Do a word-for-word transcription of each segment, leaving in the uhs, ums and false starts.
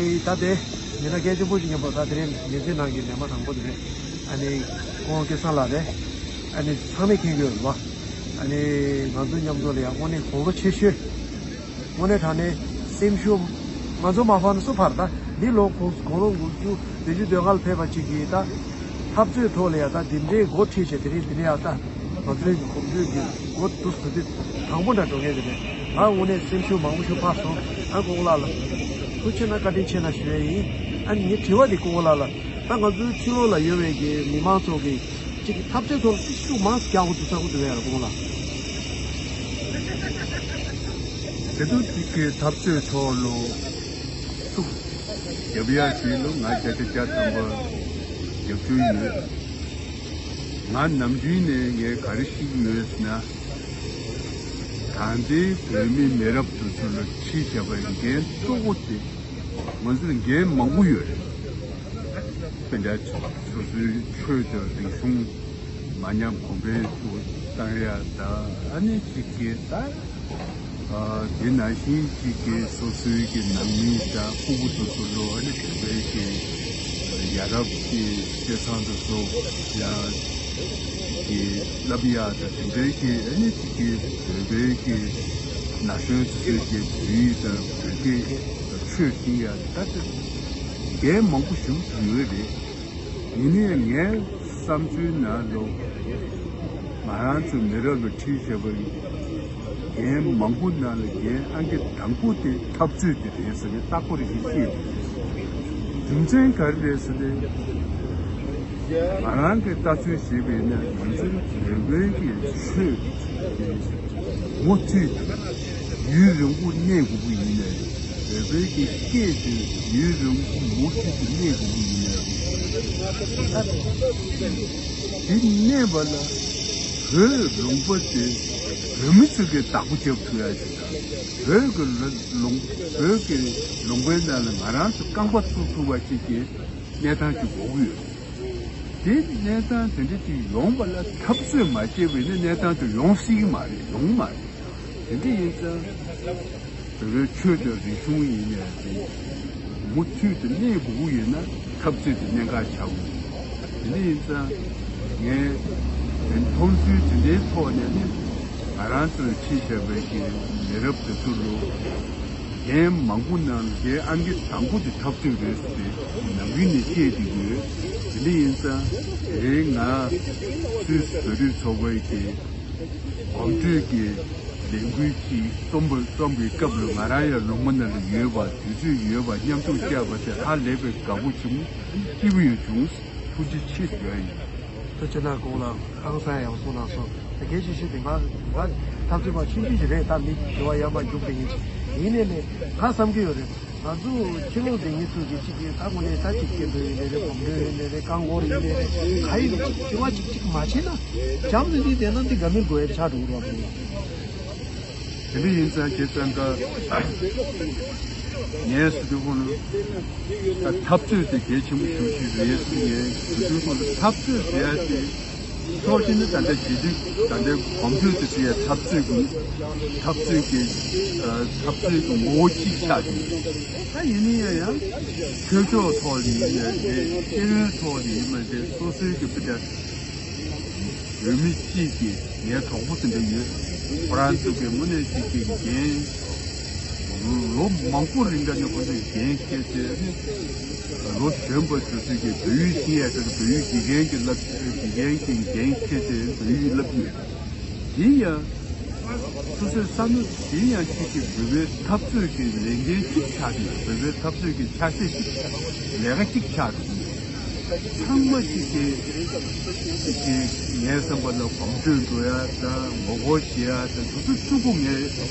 ད་དེ་མི་སྣ་གལ་ཆེན་པོ་ཞིག་ཡིན་པ། ད་དེ་རིང་ཉི་ཚེ་ནང་གི་ལས་མ་དང་པོ་དེ་རེད། ཨ་ནི་ཁོང་སྐལ་བཟང་ལགས་རེད། ཨ་ནི་ཚང་མས་མཁྱེན་གྱི་ཡོད་རེད་བ། ཨ་ནི་ང་ཚོ་མཉམ་དུ་ལ་ཡང་དངོས་གནས་དགོངས་པ་ཆེ་ཤོས། དངོས་གནས་དྲང་གནས་སེམས་ཤུགས། ང་ཚོ་མ་ཕར་ན་སུ་ཕར། ད་འདི་ལོ་དགུང་ལོ་དགུ་བཅུ་བདུན་ཅུ་དོན་ལྔ་ལ་ཕེབས་པ་གཅིག་གིས་ད་འཐབ་རྩོད་ཐོག་ལ་ཡང་ད་འདི་འདྲའི་འགོ་ཁྲིད་བྱས། དེ་རིང་འདི་ནས་ཡང་ད་ང་ཚོའི་གོམ་བགྲོད་ཀྱི་འགོ་འདུག་ཟེར་དུས་དང་པོ་འདྲ་འགྲོ་མཁན་དེ་རེད། ང་དངོས་གནས་སེམས་ཤུགས་མང་པོ་ཞིག་འཕར་སོང་། ཨ་ཁོང་ལགས་ལ་ཐུགས་རྗེ་ཆེ་གནང་བཀའ་དྲིན་ཆེ་གནང་ཞུ་ཡས་ཡིན། ཨ་ནི་ངའི་དྲི་བ་འདི་ཁོང་ལགས་ལ། ད་ང་ཚོའི་ཕྱི་ལོགས་ལ་ཡོད་པའི་གི་མི་མང་ཚོ་གི་གཅིག་གི་འཐབ་རྩོད་ཐོག་ལ་ཤུགས་མང་རྒྱག་དགོས་འདུག་བསམ་གྱི་འདུག་གས་ལགས་ཁོང་ལགས། དེ་ཚོ་གཅིག་གི་འཐབ་རྩོད་ཐོག་ལ་ཤུགས་རྒྱབ་ཡག་ཞིག་ལ་ང་བརྒྱ་ཆ་བརྒྱ་ཐམ་པ་རྒྱབ་སྐྱོར་ཡོད། ང་ནམ་རྒྱུན་ནས་ངས་ག་རེ་བཤད་ཀྱི་ཡོད་ཟེར་ན། ད་ལྟའི་བོད་མི་མི་རབས་དེ་ཚོ་ལ་ཁྲིད་བཞག་པའི་འགན་གཙོ་བོ་དེ། ང་ཚོར་འགན་མང་པོ་ཡོད་རེད། དཔེར་ན་སོ་སོའི་ཆོས་དང་རིག་གཞུང་མ་ཉམས་གོང་འཕེལ་དུ་གཏང་ཡ་དང་། ཨ་ནི་གཅིག་གིས་ད་དེ་ནང་བཞིན་གཅིག་གིས་སོ་སོའི་གི་ནང་མི་དང་ཕྲུ་གུ་དེ་ཚོ་ལ་ཨ་ནི་བོད་པའི་གི་ཡ་རབས་ཀྱི་སྐལ་བཟང་དེ་ཚོ་ཡང་གི་བསླབ་ཡ་དང་། དེ་འདྲའི་གི་ཨ་ནི་གཅིག་གིས་བོད་པའི་གི་ན་གཞོན་དེ་ཚོའི་གི་བོད་ཡིག་དང་བོད་སྐད་དང་ཆོས་ཤེས་ཡ་ད་ལྟ་འགན་མང་པོ་ཞིག་ཡོད་རེད། ཡིན་ནའི་ངའི་བསམ་ཚུལ་ནང་ལ་ང་རང་ཚོ་མི་རབས་ལ་ཁྲིད་བྱས་པའི་འགན་མང་པོ་ནང་ལ་འགན་ཨང་ཀི་དང་པོ་དེ་འཐབ་རྩོད་དེ་རེད་ཟེར་ནས་རྟག་པར་ཞིག་བཤད་པ་རེད། རྒྱུ་མཚན་ག་རེ་རེད་ཟེར་ན། ང་རང་གི་ལྟ་ཚུལ་བྱས་པ་ཡིན་ན། ང་ཚོའི་བོད་པའི་གི་ཆོས་དེ་མུ་མཐུད་དུ་ཡུན་རིང་པོ་གནས་དགོས་ཀྱི་ཡིན་ནའི་རེད། བོད་པའི་གི་སྐད་དེ་ཡུན་རིང་པོ་མུ་མཐུད་དུ་གནས་དགོས་ཀྱི་ཡིན་ནའི་རེད། དེ་གནས་པ་ལ་བོད་ལུང་པ་དེ་བོད་མི་ཚོ་གིས་བདག་པོ་རྒྱབ་ཐུབ་ཡ་ཅིག་དང་། བོད་ཀྱི་ལུང་བོད་ཀྱི་ལུང་པའི་ནང་ལ་ང་རང་ཚོ་རྐང་པ་བཙུགས་ཐུབ་པ་ཅིག་གི་གནས་སྟངས་ཅིག་དགོས་ཀྱི་ཡོད། དེ་གནས་སྟངས་དེ་འདྲ་ཅིག་ཡོང་བ་ལ་འཐབ་རྩོད་མ་བྱས་པ་ཡིན་ན་གནས་སྟངས་དེ་ཡོང་སྲིད་ཀྱི་མ་རེད། ཡོང་མ་རེད། དེ་འདྲ་ཡིན་ཙང་བོད་པའི་ཆོས་དང་རིག་གཞུང་ཡིན་ནའི་རེད། མུ་མཐུད་དུ་གནས་དགོས་ཀྱི་ཡོད་ན་འཐབ་རྩོད་དེ་གནད་འགག་ཆགས་ཀྱི་ཡོད། དེ་འདྲ་ཡིན་ཙང་ངས་དེ་མཐོང་ཚུལ་དེ་འདྲའི་ཐོག་ནས་ནི། ང་རང་ཚོས་ཁྲིད་བཞག་པའི་གི་མི་རབས་དེ་ཚོ་ལ་འགན་མང་པོ་ནང་ལ་འགན་ཨང་ཀི་དང་པོ་དེ་འཐབ་རྩོད་རེད་ཟེར་ནམ་རྒྱུན་ནས་བཤད་བསྡད་ཀྱི་ཡོད། དེ་འདྲ་ཡིན་ཙང་དེ་རིང་ང་སུད་སི་བོད་རིགས་ཚོགས་པའི་གི་གོམ་བགྲོད་ཀྱི་ལས་འགུལ་ཅིག་རྩོམ་པ་རྩོམ་པའི་སྐབས་ལ་ང་རང་ཡང་ལུང་པ་ནང་ལ་ཡོད་པ། དུས་ཚོད་ཡོད་པ། མཉམ་དུ་བཅར་བ་དེ་ཧ་ལས་པའི་དགའ་པོ་བྱུང་། སྐྱིད་པོ་ཡང་བྱུང་། ཐུགས་རྗེ་ཆེ་ཞུ་ཡ་ཡིན། ཐུགས་རྗེ་གནང་། གོང་ལ་ཧང་སང་ཡག་པོ་གསུངས་གནང་སོང་། ད་གལ་ཆེ་ཤོས་དེ་ང་ང་འཐབ་རྩོད་པ་ཆུང་ཆུང་ཞིག་རེད། ད་མི་དྲི་བ་ཡར་མར་རྒྱུག་པའི་ཡིན་ཞིག་ཡིན་ནའི་ནས་ང་བསམ་གྱི་ཡོད་རེད། ང་ཚོ་ཕྱི་ལོགས་བསྡད་མཁན་ཚོ་གི་གཅིག་གིས་ད་དངོས་གནས་ད་ཅིག་སྐད་འབོད་ཡིན་ནའི་རེད། གོམ་བགྲོད་ཡིན་ནའི་རེད། རྐང་འཁོར་ཡིན་ནའི་རེད། ག་ཡིན་ན་དྲི་བ་ཅིག་ཅིག་མ་བྱས་ན་འཇམ་ནི་འདི་བསྡད་ན་འདི་དགའ་མི་དགོས་ཡ་ཆགས་འགྲོ་གི་རེད་བ། དེ་འདྲ་ཡིན་ཙང་བྱས་ཙང་ཀ་ངས་སུ་དུ་ཁོང་ལ་ད་འཐབ་རྩོད་དེ་གལ་ཆེན་པོ་ཞེ་པོ་ཅིག་རེད་ཟེར། ངས་སུ་དུ་ཁོང་ལ་འཐབ་རྩོད་ཟེར་ཡ་དེ་ཕྱོགས་གཅིག་ནས་ད་ལྟ་བྱེད་དུས་ད་ལྟའི་གོམ་བགྲོད་དེ་ཟེར་ཡ་འཐབ་རྩོད་ཀྱི་འཐབ་རྩོད་ཀྱི་འཐབ་རྩོད་ཀྱི་ངོ་བོ་གཅིག་ཆགས་ཀྱི་ཡོད། ད་ཡིན་ན་ཡང་ཡང་ཆོས་ཕྱོགས་ཐོག་ལ་ཡིན་ནའི་རེད། ཤེས་ཡོན་ཐོག་ལ་ཡིན་ནའི་རེད། སོ་སོའི་གི་དཔེ་ད་བོད་མི་གཅིག་གིས་ངའི་གྲོགས་པོ་དེ་འདྲ་ཡོད། ཁོ་རང་ཚོ་གི་དངོས་གནས་གཅིག་གི་འགན་ལོ་མང་པོ་རིང་ག་ནས་ཁོ་ཚོས་འགན་འཁྱེར་ཏེ་ནི་ལོ་གཞོན་པ་ཚོ་ཚོས་ཀྱི་བོད་ཡིག་ཤེས་ཡ་དེ་བོད་ཡིག་དགེ་རྒན་གྱི་བསླབ་དགེ་རྒན་གྱི་འགན་འཁྱེར་ཏེ་བོད་ཡིག་བསླབ་ཀྱི་ཡོད། དེ་ཡང་སོ་སོའི་བསམ་བློ་དེ་ཡང་གཅིག་གི་བོད་པའི་འཐབ་རྩོད་ཀྱི་ལས་འགན་གཅིག་ཆགས་ཏེ་ཡོད། བོད་པའི་འཐབ་རྩོད་ཀྱི་ཆ་ཤས་གཅིག་ཆགས་ལས་ཀ་གཅིག་ཆགས་ཏེ་ཡོད། ཚང་མ་གཅིག་གིས་གཅིག་གིས་ངའི་བསམ་པ་ལ་གོམ་བགྲོད་འགྲོ་ཡ་དང་ངོ་རྒོལ་བྱེད་ཡ་དང་དེ་ཚོ་ཕྲུ་གུ་ངའི་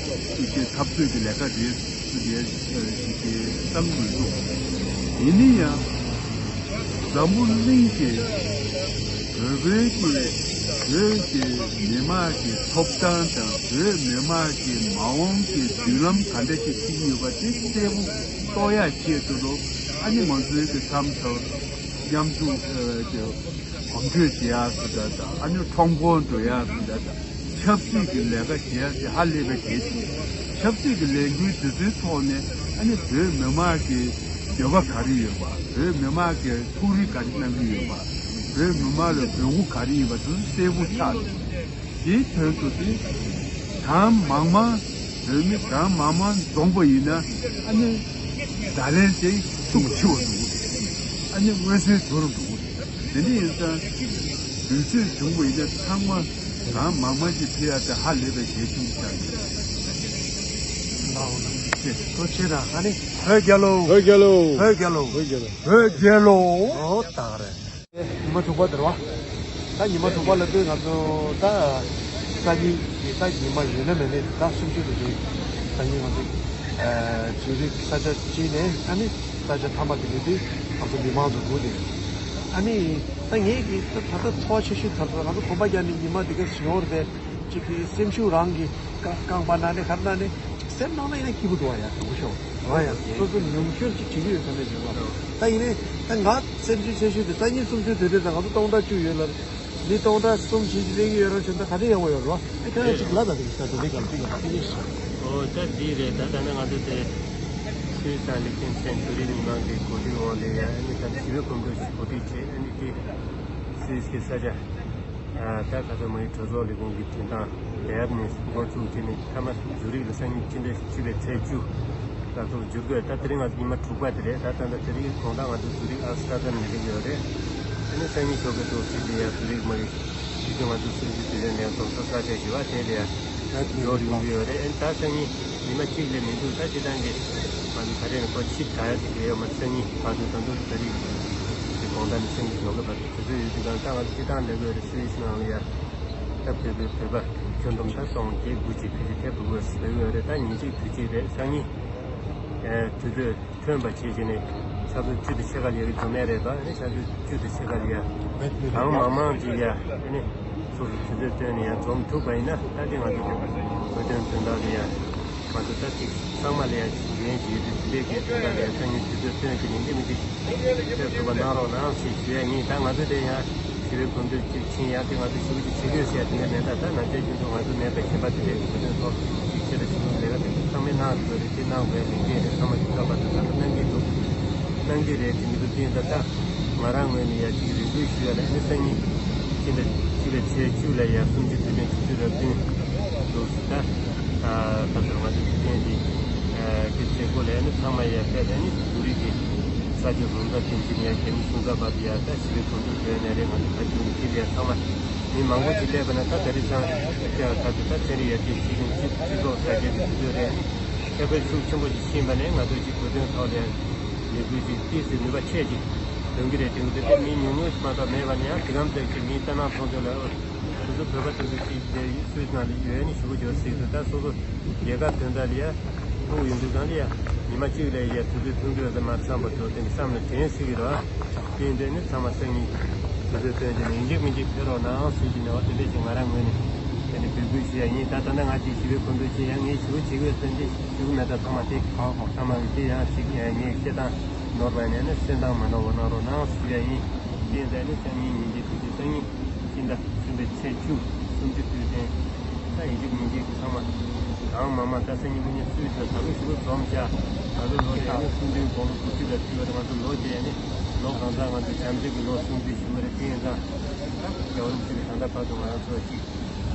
གཅིག་གི་འཐབ་རྩོད་ཀྱི་ལས་ཀ་རེད་ཟེར་ནས་གཅིག་གིས་བསམ་མི་འདུག་ཡིན་ན་ཡང་འཛམ་བུ་གླིང་གི་བོད་པའི་གི་བོད་ཀྱི་མི་དམངས་ཀྱི་ཐོབ་ཐང་དང་བོད་མི་དམངས་ཀྱི་མ་འོངས་ཀྱི་མདུན་ལམ་ག་འདྲ་ཞིག་ཕྱིན་ཡོད་པ་དེ་གསལ་པོ་རྟོགས་ཡ་ཆེད་དུ་ལོ། ཨ་ནི་ང་ཚོའི་གི་མཚམས་སུ་མཉམ་དུ་ཨ་གོམ་བགྲོད་བྱེད་ཡག་ཟེར་འདྲ་དང་། ཨ་ནི་ཁྲོམ་སྐོར་འགྲོ་ཡག་ཟེར་འདྲ་དང་། ཆབ་སྲིད་ཀྱི་ལས་ཀ་བྱེད་ཡག་དེ་ཧ་ལས་པའི་གལ་ཆེ། ཆབ་སྲིད་ཀྱི་ལས་འགུལ་དེ་ཚོའི་ཐོག་ནས་ཨ་ནི་བོད་མི་དམངས་ཀྱི་ འགྱོད་པ་ག་རེ་ཡོད་པ། བོད་མི་མང་གིས་ཐུགས་རེ་ག་རེ་གནང་གི་ཡོད་པ། བོད་མི་མང་ལ་འབོད་སྐུལ་ག་རེ་ཡོད་པ་དེ་ཚོ་གསལ་པོ་ཆགས་འདུག་དེའི་དོན་དུ་དེ་གང་མང་མང་། བོད་མི་གང་མང་མང་འཛོམས་པ་ཡིན་ན་ཨ་ནི་བརྡ་ལན་དེ་ཤུགས་ཆེ་བ་འགྲོ་གི་རེད། ཨ་ནི་མངོན་གསལ་དོད་རུ་འགྲོ་གི་རེད། དེ་འདྲ་ཡིན་ཙང་དུས་ཚོད་བྱུང་བ་ཡིན་ན་ཚང་མ་གང་མང་མང་ཞིག་ཕེབས་ཡ་དེ་ཧ་ལས་པའི་གལ་ཆེན་པོ་ཆགས་ཡོད། ལའོ་ལ་ཆེ་ཐུགས་རྗེ་ཆེ་དང་ཨ་ནི་བོད་རྒྱལ་ལོ། བོད་རྒྱལ་ལོ། བོད་རྒྱལ་ལོ། བོད་རྒྱལ་ལོ། བོད་རྒྱལ་ལོ། ཨོ་ད་རེད། ཉི་མ་དྲུག་པ་དེ་རེད་བ། ད་ཉི་མ་དྲུག་པ་ལབ་དུས་ང་ཚོ་ད་སང་ཉིན་གྱི་ད་ཉི་མ་ཡོད་ན་མེད་ན་ད་གསུམ་བཅུ་དེ་རེད། སང་ཉིན་ང་ཚོ་ཨ་ཛུ་རིག་ས་ཆ་གཅིག་ནས་ཨ་ནི་ས་ཆ་ཐ་མ་དེ་ལ་དུས་ང་ཚོ་མི་མང་ཚོ་སྒུག་བསྡད་ཡོད། ཨ་ནི་ད་ངས་ཀྱི་ད་ད་ལྟ་ཚོར་བ་ཆེ་ཤོས་ཚར་ཚར། ང་ཚོ་གོམ་པ་རྒྱག་ནས་ཉི་མ་དེ་ག་ཞིག་ཡོང་རེད་པས། གཅིག་གི་སེམས་ཤུགས་རང་གི་རྐང་རྐང་པ་ན་ནས་གར་ན་ནས་སེམས་ནང་ན་ཡིན་ན་སྐྱིད་པོ་འདུག་བ། ཡ་དྲང་པོ་ཤོད་རེད་བ། ཡ་སོ་སོ་ཉུང་ཤོས་ཅིག་བྱེད་ཀྱི་ཡོད་བསམ་ནས་བྱེད་རོགས། ད་ཡིན་ནའི་ད་ང་སེམས་ཤུགས་ཆེ་ཤོས་དེ་སང་ཉིན་གསུམ་བཅུ་དེ་རེད། ད་ང་ཚོ་སྟོང་ཕྲག་བཅུ་ཡོད་ལ་མི་སྟོང་ཕྲག་གསུམ་བཞི་ཅིག་སླེབས་ཀྱི་ཡོད་རེད་བྱས་ན་ད་ག་འདྲ་ཡག་པོ་ཡོད་རེད་བ། ཨེ་ཁྱོད་རང་ཅིག་ལབ་ད། དེ་ད་དེ་འདྲ་གམ་ཅིག་ཡོད་ད་དེ་ནས། ཨོ་ད་འདི་རེད། ད་ད་ནི་ང་ཚོ་དེ་སུད་སི་དང་ལིག་ཏེན་སི་ཊེན་ཛུ་རིག་མི་མང་གི་གོ་སྒྲིག་འོག་ལ་ཡ་ཨ་ནི་ད་ཞི་བའི་གོམ་བགྲོད་ཞིག་གོ་སྒྲིག་བྱས། ཨ་ནི་དེ་སུད་སི་གི་ས་ཆ། ད་ཁ་སང་མ་ཡི་གྲོས་ཚོགས་ལས་ཁུངས་ཀྱི་མགྲིན་ཐང་ལེབ་ནས་འགོ་བཙུགས་བྱས་ནས་མཐའ་མ་ཛུ་རིག་ལ་སང་ཉིན་ཕྱི་ཟླ་བཅུ་པའི་ཚེས་བཅུ་ལ་ཚོགས་འཇུག་དགོས། ད་དེ་རིང་ང་ཚོ་ཉི་མ་དྲུག་པ་དེ་རེད། ད་ད་ལྟ་དེ་རིང་དགོང་དག་ང་ཚོ་ཛུ་རིག་ཨ་སི་ཊ་ཏར་མི་ཊིང་ཡོད་རེད། དེ་ནས་སང་ཉིན་ཞོགས་ཀས་ཚོགས་ཚིག་དེ་ཡང་ཛུ་རིག་མ་ཡི་དུས་ཚོད་ང་ཚོ་སུམ་ཅུ་དུས་ཡུན་ནས་སྡོམ་ས་ས་ཆ་བཞི་པ་དེ་ལ་ཡང་འགྲོ་ཡོང་གི་ཡོད་རེད། ཨ་ནི་ད་སང་ཉིན་ཉི་མ་གཅིག་ལས་མི་འདུག་ད་སྤྱིར་བཏང་གི་ང་ཚོ་ད་རེས་ཁོ་ཕྱི་དྲག་ཡ་དེ་གལ་ཡོད་མ་རེད། སང་ཉིན་བར་དུ་ད་དུང་ད་རེས་ཀྱི་དགོང་དག་ནས་སང་ཉིན་ནོ་ག་བར་དུ་དུས་ཚོད་ཡོད་དུས་གང་ལྟར་ང་ཚོ་སྤྱིར་བཏང་ལས་ཀ་ཡོད་རེད། སུད་སི་ནང་ལ་ཡ་ད་བོད་པའི་བོད་པ་ཁྱོན་བསྡོམས་ད་སྟོང་བརྒྱད་དགུ་ཅིག་ཕལ་ཆེར་ཐེབས་འདུག་ག་ལས་ཀ་ཡོད་རེད། ད་ཉིན་གཅིག་དུས་གཅིག་རེད། སང་ཉིན་དུས་ཚོད་ཐོན་པ་བྱེད་བྱས་ནས་ཆུ་ཚོད་བཅུ་དང་ཕྱེད་ཀ་ལ་ཡ་གི་འཛོམས་ཡ་རེད་པ། ཨ་ནི་ཆུ་ཚོད་བཅུ་དང་ཕྱེད་ཀ་ལ་ཡ་གང་མང་མང་ཅིག་ཡ་ཨ་ནི་ཚོགས་ཀྱི་དུས་ཚོད་བཏོན་ནས་ཡ་འཛོམས་ཐུབ་པ་ཡིན་ན་ད་དེ་ང་ཚོ་གི་བོད་དོན་དོན་དག་ལ་ཡ་ང་ཚོ་ད་ཅིག་ཚང་མ་ལ་ཡ་འགན་ཅིག་ཡོད་དུས་དེ་འདྲའི་གི་དོན་དག་ལ་ཡ་སང་ཉིན་དུས་ཚོད་བཏོན་བྱས་ནས་འདི་མི་འདི་ཕེབས་ཐུབ་པ་གནང་རོགས་གནང་ཞེས་ཞུ་ཡ་ཡིན། ད་ང་ཚོ་དེ་ཡང་ཞི་བའི་གོམ་བགྲོད་ཅིག་ཕྱིན་ཡང་དེ་ང་ཚོ་ཞི་བ་ཅིག་བྱེད་དགོས་ཟེར་དེ་འདྲ་མེད། ད་ད་ནམ་རྒྱུན་རྒྱུན་དུ་ང་ཚོ་མེད་པའི་གཞན་པ་དེ་འདྲའི་གི་བོད་དོན་ཐོག་ཅིག་ཆེ་རུ་ཆེ་རུ་ལས་ཀ་དེ་ཚོ་ཚང་མས་གནང་དགོས་རེད། དེ་གནང་དགོས་ལས་འགན་རེད། ཚང་མ་ཅིག་ཚགས་པར་དུ་ད་གནང་གི་འདུག་གནང་གི་རེད། དེ་མི་འདུག་དེ་ཡིན་ད་ད་ང་རང་ངོས་ནས་ཡ་ཅིག་རེ་སྐུལ་ཞུ་ཡ་ལ་ཨ་ནི་སང་ཉིན་ཕྱི་ཟླ་བཅུ་པའི་ཚེས་བཅུ་ལ་ཡ་གསུམ་བཅུ་དུས་དྲན་ཆུ་ཚོད་རབ་བདུན་འདུག་ད་ད་ཚོར་ང་ཚོ་དུས་དྲན་འདི་གི་མཛད་སྒོ་ལ་ཨ་ནི་ཚང་མ་ཡ་ཕེབས། ཨ་ནི་ཛུ་རིག་གི་ས་ཆ་རུམ་ཚ་དེ་འཛིན་ཡ་རྒྱ་མི་སུམ་ཚ་བར་དུ་ཡ་ད་ཞི་བའི་གོམ་བགྲོད་བྱས་ནས་རེད། ང་ཚོ་ད་རྒྱུན་ཕྱིར་ཡ་ཚང་མ་མི་མང་པོ་ཅིག་སླེབས་པ་ན་ད་ད་རེས་སང་ཀྱང་ད་ཚོ་ད་ཚན་རིག་ཡར་རྒྱས་སྤྱི་ཁྱབ་སྤྱི་སྤྱི་ཚོགས་དར་རྒྱས་ཀྱི་དུས་ཚོད་རེད། ཨ་ནི་ཁྱབ་སྤེལ་ཤུགས་ཆེན་པོ་ཅིག་ཕྱིན་པ་ནས་ང་ཚོ་ཅིག་བོད་དོན་ཐོག་ལ་ལས་འགུལ་ཅིག་ཏོག་ཙམ་ནུས་པ་ཆེ་ཅིག་འདོན་གྱི་རེད། དེ་འདྲ་དེ་མི་ཉུང་ཉུང་ཞིག་མ་གཏོགས་མེད་པ་ནས་ཡང་དེ་གམ་ཙམ་ཅིག་མིའི་ལྟ་སྣང་མཐོང་ཚོད་ལ་ཨོ་དེ་ཚོ་བོད་པ་དེ་ཚོ་ཅིག་དེ་སུད་སི་ནང་ལ་ཡོད་ནི་ཞུ་གི་འཇོག་སྲིད་དུ་ད་སོ་སོ་རྒྱལ་ཁབ་དོན་དག་ལ་ཡ་ཐུག་ཡོང་དུས་གང་ལ་ཡ་ཉི་མ་གཅིག་ལ་ཡ་དུས་ཚོད་ཐུང་ཐུང་ཙམ་མ་བསམ་པ་ཚོ་དེ་བསམ་ལ་དྲན་སྲིད་ཀྱི་རེད། དེ་ཡིན་དུས་ནི་ཚང་མ་སང་ཉིན་དུས་ཚོད་བཏོན་བྱས་ནས་ཡིན་གཅིག་མིན་གཅིག་ཕེབས་རོགས་གནང་ཟེར་གྱི་ནས་འོ་དེ་འདྲས་ཞིག་ང་རང་ངོས་ནས་དེ་ནས་འབོད་སྐུལ་ཞུ་ཡ་ཡིན། ད་ད་ལྟ་ང་ཅིག་ཞི་བའི་གོམ་བགྲོད་བྱེད་ཡ་ངས་ཞུ་བྱེད་དགོས་ཟེར་འདི་ཞུ་མེད། ད་ཚང་མ་དེ་ཚང་མ་གི་དེ་ཡང་ཞིག་ངས་བཤད་སྟངས་ནོར་བ་ཡིན་ན་ནི་གསན་སྟངས་མ་ནོར་བ་གནང་རོགས་གནང་ཞུ་ཡ་ཡིན། དེ་ཡིན་ད་ནི་སང་ཉིན་ཉིན་གྱི་དུས་ཚོད་སང་ཉིན་ཕྱི་ཟླ་གསུམ་པའི་ཚེས་བཅུ་གསུམ་བཅུ་དུས་དྲན་ད་ཡིན་གཅིག་མིན་གཅིག་ཚང་མ་གང་མང་མང་ད་སང་ཉིན་མི་ཉིན་སུད་སི་ལ་ད་ལོ་ཞུ་བ་འཛོམས་བྱ། ད་ལོ་ལོ་ཡ་ནི་གསུམ་བདུན་དགུང་ལོ་དགུ་བཅུ་ལ་ཕུལ་བ་རེད། ང་ཚོ་ལོ་དེ་ཡ་ནི་ལོ་གང་ཟག་ང་ཚོ་བྱམས་བརྩེ་གི་ལོ་གསུམ་བདུན་ཞུ་བ་རེད། དེ་ཡིན་ཙང་ད་རྒྱལ་བ་རིན་པོ་ཆེ་གི་ད་ལྟ་བར་དུ་ང་རང་ཚོ་ཅིག་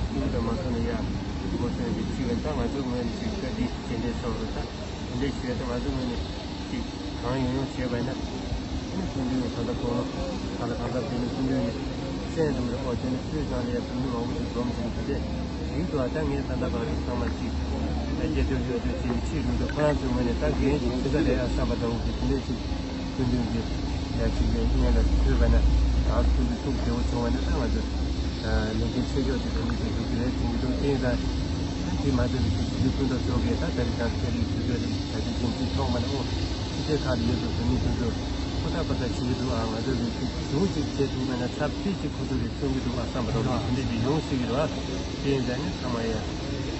ཐུགས་དང་མ་ཐུག་ནས་ཡ་འགོ་སོན་གྱི་ཅིག་ཡོད། ད་ང་ཚོའི་ངོས་ནས་ཅིག་བཀའ་དྲིན་རྗེས་འདེད་སོགས་རེད། ད་དེ་འདྲའི་ཞུ་ཡ་ད་ང་ཚོའི་ངོས་ནས་ཅིག་གང་ཡོང་ཡོང་བྱས་པ་ཡིན་ན་ཨ་ནི་སྐུ་མདུན་ནས་ད་ལྟ་དགོང་ལོ་ད་ལྟ་གང་ལྟར་དེ་ནི་སྐུ་མདུན་ནས་གསན་དུ་མི་རེད། ཨོ་དེ་ནི་སུད་སི་ནང་ལ་ཡ་སྐུ་མདུན་མང་པོ་ཞིག་འཛོམས་ཟིན་དུས་དེ་ཞིག་ཏུ་ཨ་ད་ངས་ད་ལྟ་བར་དུ་ཚང་མ་ཅིག་ད་རྒྱལ་དོན་ཡོད་དོན་བྱས་ནས་ཁྲིད་རུང་དུ་ཁོ་རང་ཚོའི་ངོས་ནས་ད་འགན་ཅིག་ཅི་ད་རེད་ཨ་བསམ་པ་འདྲ་བོ་གི་དེ་འདྲའི་ཅིག་སྐུ་མདུན་གྱི་ཡ་གཅིག་ལས་སྔོན་ལ་ཐོས་པ་ན་ད་སྐུ་མདུན་ཐུགས་བདེ་བོ་བྱུང་བ་ན་ད་ང་ཚོ་ལས་འགན་ཆེ་ཤོས་དེ་ད་ནི་དེ་འགྲུབ་ཀྱི་རེད་དྲན་གྱི་འདུག་དེ་ཡིན་ད་དེ་མ་ཚད་པའི་ཞིག་སྤྱི་འཐུས་སྤུན་ཟླ་ཚོ་གིས་ད་ད་རེས་ད་ཚན་རིག་དུས་ཚོད་རེད་བྱ་དེ་འགན་འཛིན་ཐོག་མ་ནས་ཨོ་ཕྱི་རྒྱལ་ཁག་ལ་ཡོད་པའི་བོད་མི་དེ་ཚོ་ཁོ་ཐག་པ་ཐག་བྱེད་ཀྱི་འདུག་ཨ་ང་ཚོ་གིས་ཅིག་ཞུ་ཅིག་བྱེད་ཐུབ་པ་ན་ཚབ་ཏིག་ཅིག་ཁོ་ཚོ་གིས་མཚོན་གྱི་འདུག་ཨ་བསམ་པ་རོགས་ཀྱི་དེ་འདྲ་ཅིག་ཡོང་སྲིད་ཀྱི་རེད་བ། དེ་ཡིན་ད་ནི་ཚང་མ་ཡ་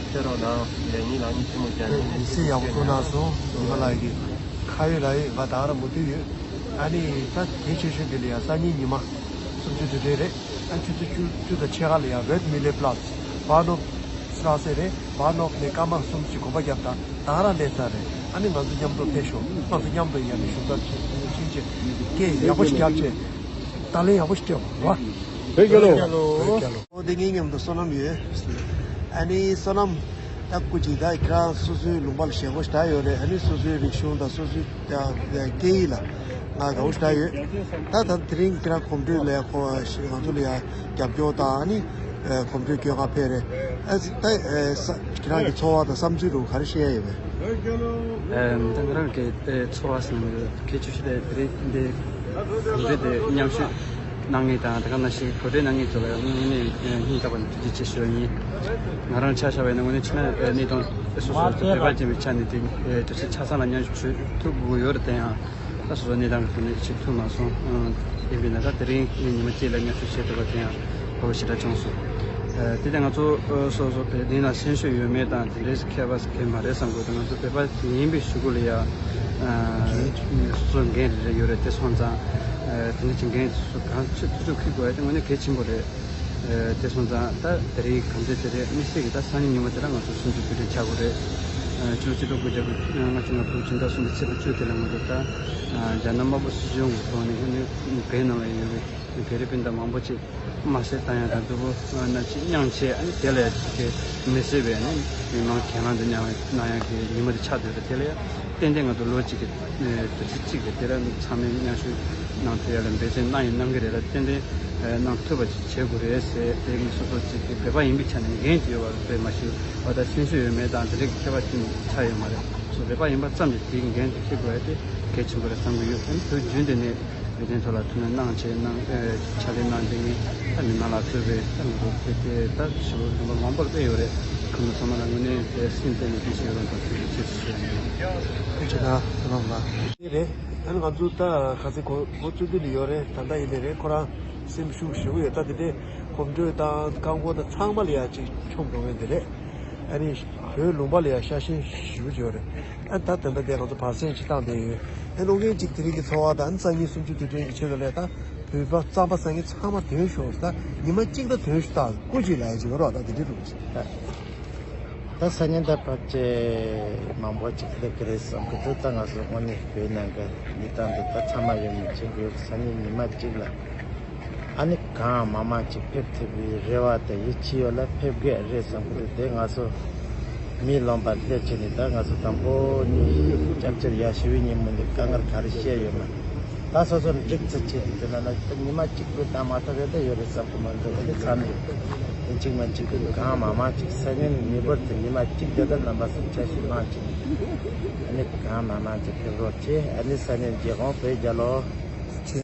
ཕེབས་རོགས་གནང་། ཡ་ཡིན་ལགས་ཉིན་ཐུན་མོང་སྦྱར་ནས་ནི་ཡིན་སྲིད་ཡག་པོ་ཐུགས་གནང་སོང་། ཉི་མ་ལགས་ཀྱིས་ཁ་ཡོད་ལག་ཡོད་ང་དང་ར་མུ་མཐུད་ཡོད། ཨ་ནི་ད་གལ་ཆེ་ཤོས་དེ་ལ་ཡ་སང་ཉིན་ཉི་མ་སུམ་ཅུ་དུས་དྲན་རེད། ཨ་ཆུ་ཚོད་བཅུ་བཅུ་དང་ཕྱེད་ཀ་ལ་ཡ་Wet Millet Platz Bahnhof Straße རེད། Bahnhof ནས་སྐར་མ་གསུམ་ཞིག་གོམ་པ་བརྒྱབ་དང་ད་ར་སླེབས་ཚར་རེད། ཨ་ནི་ང་ཚོ་མཉམ་དུ་ཕེབས་ཤོག་ང་ཚོ་མཉམ་དུ་ཡར་ནས་ཞུ་དག་བྱེད་ཕྱིན་ཆད་སྐད་ཡག་པོ་ཞིག་རྒྱབ་བྱས། ད་ལན་ཡག་པོ་ཞིག་སྤྲད་པ་རེད་བ། བོད་རྒྱལ་ལོ། བོད་རྒྱལ་ལོ། འོ་དེ་ངའི་མཉམ་དུ་བསོད་ནམས་ཡོད། ཨ་ནི་བསོད་ནམས། ད་སྐུ་མཁྱེན་ད་ཁྱེད་རང་སོ་སོའི་ལུང་པ་ལ་ཞེན་ཁོག་ཞེ་དྲག་ཡོད་རེད། ཨ་ནི་སོ་སོའི་རིག་གཞུང་དང་སོ་སོའི་སྐད་ཡིག་ལ་ང་དགའ་པོ་ཞེ་དྲག་ཡོད། ད་ད་དེ་རིང་ཁྱེད་རང་གོམ་བགྲོད་ལ་ཡ་ཁོ་ང་ཚོ་ལ་ཡ་རྒྱབ་སྐྱོར་དང་ཨ་ནི་གོམ་བགྲོད་སྐྱོད་ག་ཕེབས་རེད། ཨ་ད་ཁྱེད་རང་གི་ཚོར་བ་དང་བསམ་ཚུལ་རུ་ག་རེ་བཤད་ཡ་ཡོད་པས། ཨེམ། ད་ང་རང་གི་ཨེ་ཚོར་བ་ཟེར་ན་གལ་ཆེ་ཤོས་དེ་དེ་རིང་འདི་གོམ་བགྲོད་དེ་མཉམ་ཞུགས་གནང་མཁན་དང་དེ་ག་ནང་བཞིན་གོ་སྒྲིག་གནང་མཁན་ཚོ་ལ་དངོས་གནས་སྙིང་ཐག་པ་ནས་ཐུགས་རྗེ་ཆེ་ཞུ་ཡ་ཡིན། ང་རང་ཆ་བཞག་པ་ཡིན་ན་དངོས་གནས་ཕྱི་ནང་གནས་སྟངས་སོ་སོ་བོད་པ་ཅན་པའི་ཆ་ནས་དེ་གྲོས་ཆོད་ཆ་ཚང་ལ་མཉམ་ཞུགས་ཐུབ་དགོས་ཡོད་རེད་དེ་ཡང་། ད་སོ་སོ་གནས་སྟངས་ཀྱི་ཐོག་ནས་ཞིག་ཐུབ་མ་སོང་། ཡིན་པས་ན་ད་དེ་རིང་ཉི་མ་གཅིག་ལ་མཉམ་ཞུགས་བྱེད་ཐུབ་པ་དེ་ཡང་དགའ་པོ་ཞེ་དྲག་བྱུང་སོང་། དེ་ལྟར་ང་ཚོ་སོ་སོ་བོད་དོན་ལ་སེམས་ཤུགས་ཡོད་མེད་དང་དེ་འདྲའི་ཁྱད་པར་གང་ཡང་མ་རེད་བསམ་གྱི་འདུག་ང་ཚོ་བོད་པ་ཡིན་པའི་གཞུག་གུ་ལ་ཡང་སོ་སོ་འགན་རེ་རེ་ཡོད་རེད། དེ་སོང་ཙང་དེ་འདྲ་གྱི་འགན་སོ་སོ་གང་ཆེ་ཐག་ཆོད་འཁྱེར་དགོས་ཡ་དེ་དངོས་གནས་གལ་ཆེན་པོ་རེད། དེ་སོང་ཙང་ད་དེ་རིང་གང་ཚེ་དེ་རེད། དམིགས་བསལ་གྱི་ད་སང་ཉིན་ཉི་མ་དེ་ལ་ང་ཚོ་གསུམ་བཅུ་དུས་དྲན་བྱ་དགོས་རེད། ཕྱི་ལོ་ཆིག་སྟོང་དགུ་བརྒྱ་ལྔ་བཅུ་ང་དགུ་ཕྱི་ཟླ་གསུམ་པའི་ཚེས་པ་བཅུ་དེ་ལ་ང་ཚོ་ད་རྒྱ་ནག་དམར་པོ་སྲིད་གཞུང་གི་ཐོག་ནས་ཨ་ནི་བོད་ནང་ལ་ཡོད་པའི་བོད་རིགས་སྤུན་ཟླ་མང་པོ་ཅིག་དམར་གསོད་བཏང་ཡ་དང་དུ་བོ་ན་ཅིག་མྱངས་བྱས་ཨ་ནི་དེ་ལ་ཡ་ཅིག་གི་མི་བཟོད་པའི་ཨ་ནི་མི་མང་གྱེན་ལངས་དུ་མྱངས་གནང་ཡ་གི་ཉིན་མོ་དེ་ཆགས་སྡོད་རེད། དེ་ལ་ཡ་ཏན་ཏན་ང་ཚོ་ལོ་གཅིག་གི་དུས་ཚོད་གཅིག་གི་དེ་ལ་ཚང་མས་མཉམ་ཞུགས་གནང་ཐུབ་ཡ་ལ་འབད་བརྩོན་གནང་ཡིན་གནང་གི་རེད་ལ་ཏན་ཏན་གནང་ཐུབ་པ་ཅིག་བྱེད་དགོས་རེད་ཟེར། དེ་མི་སོ་སོ་ཅིག་གི་བོད་པ་ཡིན་པའི་ཆ་ནས་འགན་དེ་ཡོད་པ་རེད་མ་གཞི་བ་ད་སེམས་ཤུགས་ཡོད་མེད་དང་དེ་འདྲའི་ཁྱད་པར་ཅིག་ཆགས་ཡོད་མ་རེད། སོ་བོད་པ་ཡིན་པ་ཙམ་གྱིས་དེའི་འགན་དེ་འཁྱེར་དགོས་ཡ་དེ་གལ་ཆེན་པོ་རེད་བསམ་གྱི་ཡོད། ཨ་ནི་དུས་རྒྱུན་དུ་ནས་བོད་དོན་ཐོག་ལ་ཐུགས་སྣང་གནང་བྱས་གནང་ཨེ་ཕྱག་ལས་གནང་བྱས་ནས་ད་མི་མང་ལ་ཐུག་པའི་ད་ང་ཚོ་དེ་དེ་ད་ཞི་བ་ལུང་པ་མང་པོར་སྤེལ་ཡོད་རེད། ཁོང་ཚོ་ཚང་མ་ལ་དངོས་གནས་དེ་སེམས་གཏིང་ནས་བཀྲ་ཤིས་ཡོད་རུང་དང་ཐུགས་རྗེ་ཆེ་ཞུ་ཡ་ཡིན། ཐུགས་རྗེ་གནང་། ཐུགས་རྗེ་གནང་། དེ་རེད། ད་ནི་ང་ཚོ་ད་ག་ཚོད་གོ་གོ་ཚོད་དུས་ལ་ཡོད་རེད། ད་ལྟ་ཡིན་ནི་རེད། ཁོ་རང་སེམས་ཤུགས་ཞེ་པོ་ཡོད། ད་དེ་འདྲའི་གོམ་བགྲོད་དང་རྐང་འཁོར་དང་ཚང་མ་ལ་ཡ་ཅིག་མཆོང་འགྲོ་མཁན་དེ་རེད། ཨ་ནི་བོད་ལུང་པ་ལ་ཡ་ཤ་ཞེན་ཞེ་པོ་ཅིག་ཡོད་རེད། ཨ་ད་དེ་འདྲ་དེ་ང་ཚོ་བར་གསེང་ཅིག་བཏང་བསྡད་ཡོད། ཨ་ནི་ཨོ་རྒྱན་ཅིག་དེ་རིང་གི་ཚོར་བ་དང་ཨ་ནི་སང་ཉིན་གསུམ་བཅུ་དུས་དྲན་གྱི་ཆེད་དུ་ལས་ད་བོད་པ་རྩམ་པ་ཟ་མཁན་ཚང་མ་ཐོན་ཤོག་ད་ཉི་མ་གཅིག་ད་ཐོན་ཤོག་ད་སྐུ་མཁྱེན་ལ་ཡ་ཅིག་ཡོད་རོགས་ད་དེ་འདྲའི་རུ་ཅིག་ད། ད་སང་ཉིན་ད་ཕལ་ཆེར་མང་པོ་ཅིག་སླེབས་ཀྱི་རེད་བསམ་གྱི་འདུག་ད་ང་ཚོ་དངོས་གནས་བོད་ནང་གི་གནས་སྟངས་འདི་ད་ཚང་མ་ཡོད་མི་ཆེན་པོ་ཡོད། སང་ཉིན་ཉི་མ་གཅིག་ལ་ཨ་ནི་གང་མང་མང་ཅིག་ཕེབས་ཐུབ་པའི་རེ་བ་དང་ཡིད་ཆེས་ཡོད་ལ་ཕེབས་དགོས་རེད་བསམ་གྱི་འདུག་དེ་ང་ཚོ་མི་ལོན་པ་སླེབས་བྱས་ནས་ད་ང་ཚོ་དང་པོ་ཉིད་སྐྱབས་བཅོལ་ཡ་ཞུ་བའི་ཉིན་མོ་འདི་དཀའ་ངལ་ག་རེ་བཤད་ཡོད་མ། ད་སོ་སོར་འགྲིག་ཚུལ་བྱེད་དུ་འདི་ལ་ན་ད་ཉི་མ་གཅིག་པུ་ད་མ་ཐོབ་ཡོད་ད་ཡོད་རེད་བསམ་གི་མ་འདུག་ཨ་ནི་ཚང་མས་ཡིན་གཅིག་མིན་གཅིག་གི་གང་མང་མང་ཅིག་སང་ཉིན་ངེས་པར་དུ་ཉི་མ་གཅིག་དེ་ད་རྣམ་པ་ཚོ་འཆར་གཞི་བླངས་ཅིག་ཨ་ནི་གང་མང་མང་ཅིག་ཕེབས་རོགས་བྱེད། ཨ་ནི་སང་ཉིན་རྒྱལ་ཁོངས་བོད་རྒྱལ་ལོ།